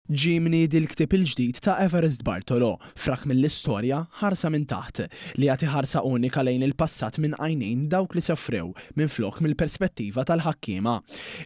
Ġie mniedi l-ktieb il-ġdid ta' Evarist Bartolo, Frak mill-Istorja, Ħarsa minn Taħt, li jagħti ħarsa unika lejn il-passat minn għajnejn dawk li sofrew, minflok mill-perspettiva tal-ħakkiema.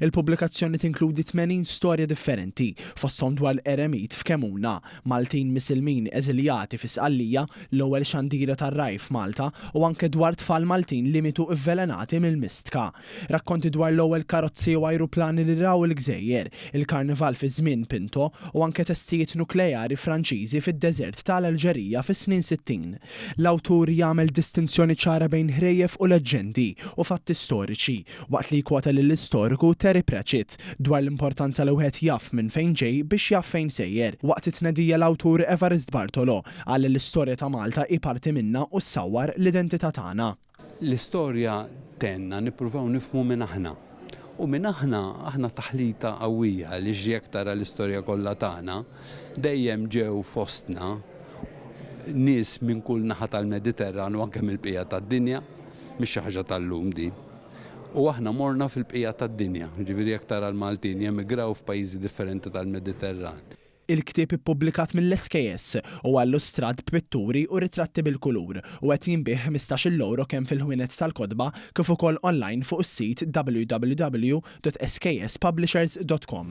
Il-pubblikazzjoni tinkludi 80 storja differenti, fosthom dwar l-eremit f'Kemuna, Maltin Misilmin eżiljati fi Sqallija, l-ewwel xandira tar-ragħaj f'Malta u anke dwar tfal Maltin li mietu vvelenati mill-mistka. Rakkonti dwar l-ewwel karozzi u ajruplani li raw il-gżejjer, il-karnival fi żmien Pinto u anke testijiet nukleari Franċiżi fid-deżert ta' l-Alġerija fis-snin 60. L-awtur jagħmel distinzjoni ċara bejn ħrejjef u leġġendi u fatti storiċi, waqt li jkwota lill-istoriku Terry Pratchett dwar l-importanza li wieħed jaf minn fejn ġej biex jaf fejn sejjer. Waqt it-tnedija l-awtur Evarist Bartolo qal li l-istorja ta' Malta hi parti minna u ssawwar l-identità tagħna. L-istorja tgħinna nippruvaw nifhmu min aħna. U min aħna, aħna taħlita qawwija għaliex jekk tara l-istorja kollha tagħna, dejjem ġew fostna nies minn kull naħa tal-Mediterran u anke mill-bqija tad-dinja, mhix xi ħaġa tal-lum din. U aħna morna fil-bqija tad-dinja, jiġifieri jekk tara l-Maltin jemigraw f'pajjiżi differenti tal-Mediterran. Il-ktieb ippubblikat mill-SKS huwa illustrat b'pitturi u ritratti bil-kulur u qed jinbiegħ 15-il ewro kemm fil-ħwienet tal-kotba kif ukoll online fuq is-sit www.skspublishers.com.